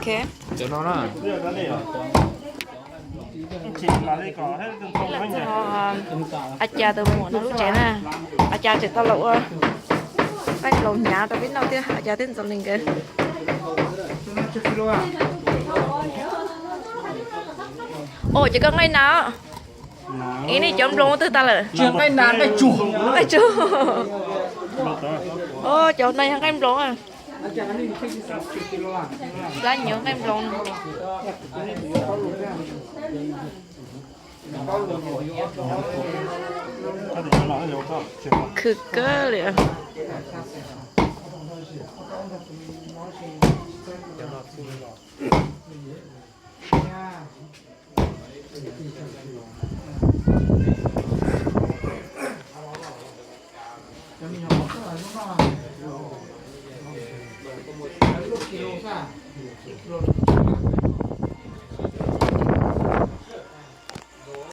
Cov no na. A Cas tus muam no lub tsev na, A Cas tseem tau los ua nqaij nploos hnyav rau peb noj thiab, A Cas thiab Ntxoov Lis nkawd. Ua ces koj nqaij na, ib nej cov nploos twg tag lawm? Nqaij na, nqaij tsuag. Nqaij tsuag. Cov no yog nqaij nploos. Plab nyob nqaij nploos. Khwv kawg li.